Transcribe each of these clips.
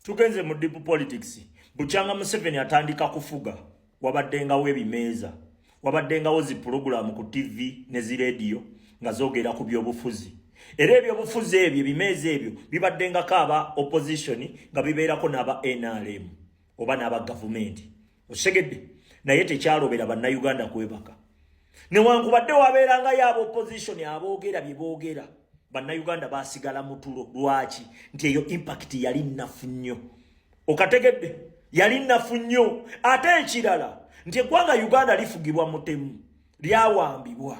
Tugenze mu deep politics. Bukyanga Museveni atandika kufuga, wabaddengawo ebimeeza, wabaddengawo zi pulogulaamu ku TV ne zi rediyo nga zoogera ku byobufuzi. Era ebyobufuzi ebyo, ebimeeza ebyo bibaddengako aba opposition nga bibeerako n'aba NRM oba n'aba gavumenti. Okitegedde? Naye tekyalobera Bannayuganda kwebaka. Newankubadde wabeerangayo aba opposition aboogera bye boogera, Bannayuganda basigala mu tulo. Lwaki? Nti eyo impact yali nnafu nnyo. Okategedde? Yali nnafu nnyo. Ate ekirala nti eggwanga Uganda lifugibwa mutemu, lyawambibwa.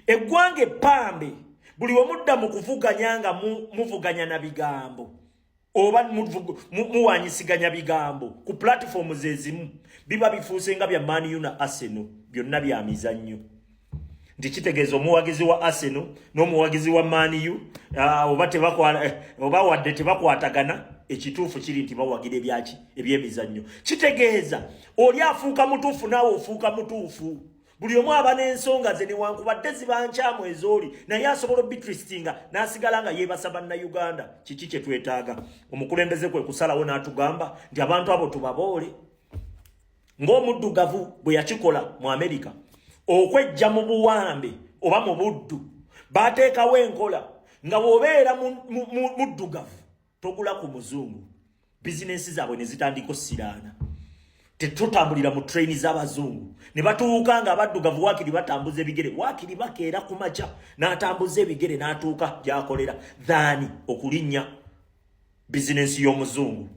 Eggwanga eppambe, buli wemudda mu kuvuganya nga muvuganya na bigambo oba muwanyisiganya bigambo ku platform zezimu, biba bifuuse nga bya Man U na Arsenal, byonna bya mizannyo. Nti kitegeeza omuwagizi wa Arsenal n'omuwagizi wa Man U oba oba wadde tebakwatagana, ekituufu kiri nti bawagira ebyaki? Ebyemizannyo. Kitegeeza oli afuuka mutuufu, naawe ofuuka mutuufu. Buli omu aba n'ensonga ze, newankubadde ziba nkyamu ezooli, naye asobola obitwistinga n'asigala nga yeebasa Bannayuganda. Kiki kye twetaaga? Omukulembeze kwe kusalawo n'atugamba nti abantu abo tubaboole ng'omuddugavu bwe yakikola mu Amerika okwejja mu buwambe oba mu buddu. Bateekawo enkola nga bw'obeera muddugavu togula ku muzungu. Bizinensi zaabwe ne zitandika osiraana, tetutambulira mu train z'abazungu. Ne batuuka nga abaddugavu waakiri batambuza ebigere, waakiri bakeera ku makya n'atambuza ebigere n'atuuka gy'akolera than okulinnya bizinensi y'omuzungu.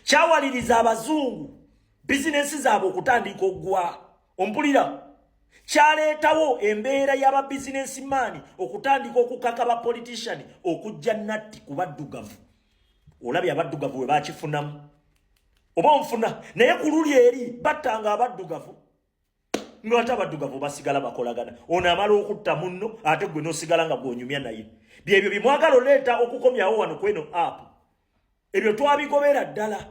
Kyawaliriza abazungu bizinensi zaabwe okutandika oggwa. Ompulira? Kyaleetawo embeera y'aba businessman okutandika okukaka ba politician okujja natti ku baddugavu. Olabye abaddugavu bwe bakifunamu, oba onfuna? Naye ku luli eri battanga abaddugavu, ngaate abaddugavu basigala bakolagana. Ono amala okutta munno, ate gwe n'osigala nga gwonyumya naye. Byebyo byemwagala oleeta okukomyawo wano kweno app. Ebyo twabigobera ddala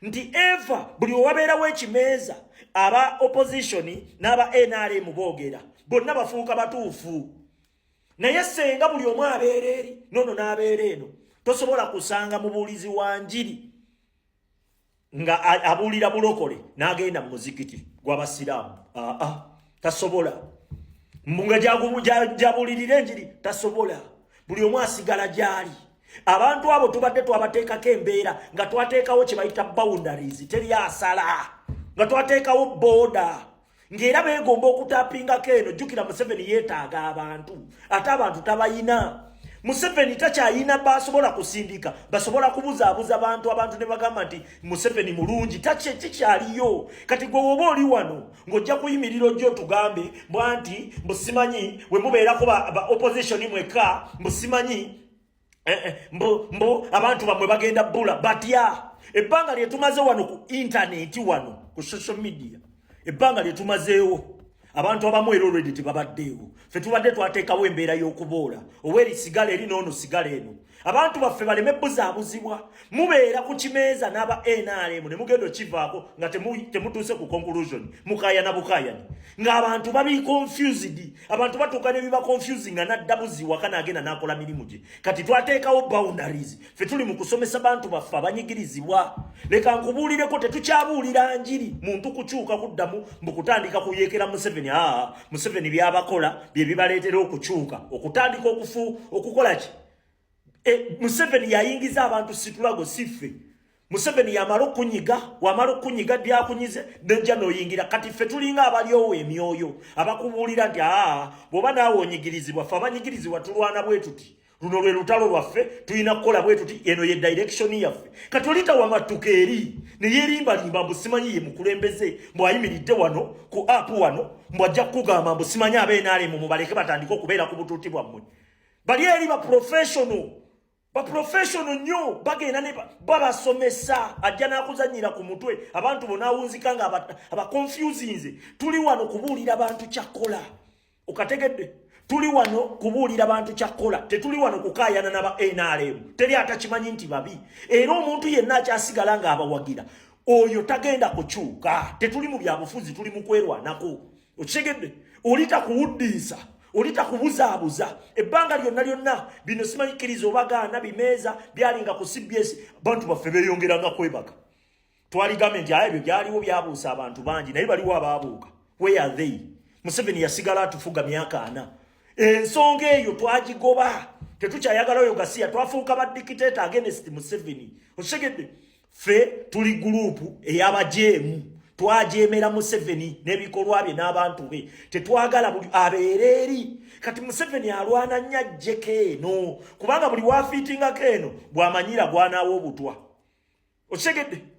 nti eva buli owabeerawo ekimeeza, aba opposition n'aba NRM boogera, bonna bafuuka batuufu. Naye senga buli omu abeera eri nono n'abeera eno, tosobola kusanga mubuulizi wa njiri nga abuulira bulokole n'agenda mu muzikiti gw'abasiraamu. Aa, tasobola. Nga gyabuulirira enjiri tasobola. Buli omu asigala gy'ali. Abantu abo tubadde twabateekako embeera nga twateekawo kye bayita boundaries, teri asala, nga twateekawo border, ng'era beegomba okutapingako eno. Jjukira, Museveni yeetaaga abantu, ate abantu tabayina. Museveni takyayina basobola kusindika, basobola kubuzaabuza bantu, abantu ne bagamba nti Museveni mulungi. Kikyaliyo kati. Gwe woba oli wano ng'ojja kuyimirira, ojja otugambe bwa nti mbusimanyi we mubeerako ba opposition mwekka, mbusimanyi mbu abantu bammwe bagenda bbula batya. Ebbanga lye tumaze wano ku intaneti, wano ku social media, ebbanga lye tumazeewo, abantu abamu era already tebabaddeewo. Ffe tubadde twateekawo embeera y'okuboola oweeri sigala eri noono sigala eno, abantu baffe baleme buzaabuzibwa. Mubeera ku kimeeza n'aba NRM ne mugenda okivaako nga temutuuse ku conclusion, mukayana bukayani ng'abantu babi confused. Abantu batuuka ne biba confusing nga nadda buziwaka n'agenda n'akola mirimu gye. Kati twateekawo boundaries. Ffe tuli mu kusomesa bantu baffe abanyigirizibwa. Leka nkubuulireko, tetukyabuulira njiri muntu kukyuka kuddamu mbu kutandika kuyeekera Museveni. Aa, Museveni byabakola bye bibaleetera okukyuka, okutandika okufu okukola ki? Museveni yayingiza abantu struggle, si ffe. Museveni yamala okunyiga, wamala okunyiga byakunyize, nejja noyingira. Kati ffe tulinga abalyowo emyoyo abakubuulira nti aa, bw'oba naawe onyigirizibwa, ffe abanyigirizibwa tulwana bwe tuti, luno lwe lutalo lwaffe, tulina kukola bwe tuti, eno ye direction yaffe. Kati olita wamattuka eri ne yeerimbalimba mbu simanyi ye mukulembeze, mbw'ayimiridde wano ku app wano, mbw ajja kukugamba mbu simanyi aba NRM mubaleke batandike okubeera ku butuuti bwammwe. Bali eri ba professional, ba professional nnyo, bagenda ne babasomesa. Ajja n'akuzannyira ku mutwe abantu bonaawunzika nga abaconfusinze. Tuli wano kubuulira bantu kyakkola. Okategedde? Tuli wano kubuulira bantu kyakkola, tetuli wano kukaayana naba NRM. Teri atakimanyi nti babi, era omuntu yenna akyasigala ng'abawagira oyo tagenda kukyuka. Tetuli mu byabufuzi, tuli mu kwerwanako. Okitegedde? Oli takuwuddiisa. Oli takubuzaabuza ebbanga lyonna lyonna. Bino simanyi kkiriza obagaana bimeeza byalinga ku CBS, bantu baffe beeyongeranga kwebaka. Twaligambye nti aye ebyo byaliwo byabuusa abantu bangi, naye baliwo abaabuuka. Where are they? Museveni yasigala atufuga myaka 40. Ensonga eyo twagigoba, tetukyayagala oyo gasiya. Twafuuka ba dictator against Museveni. Okitegedde? Ffe tuli group ey'abajeemu. Twajemera Museveni n'ebikolwa bye n'abantu be. Tetwagala buli abeere eri. Kati Museveni alwana nnyo ajjeko eno, kubanga buli wafiitingako eno bw'amanyira gwanaawo obutwa. Okitegedde?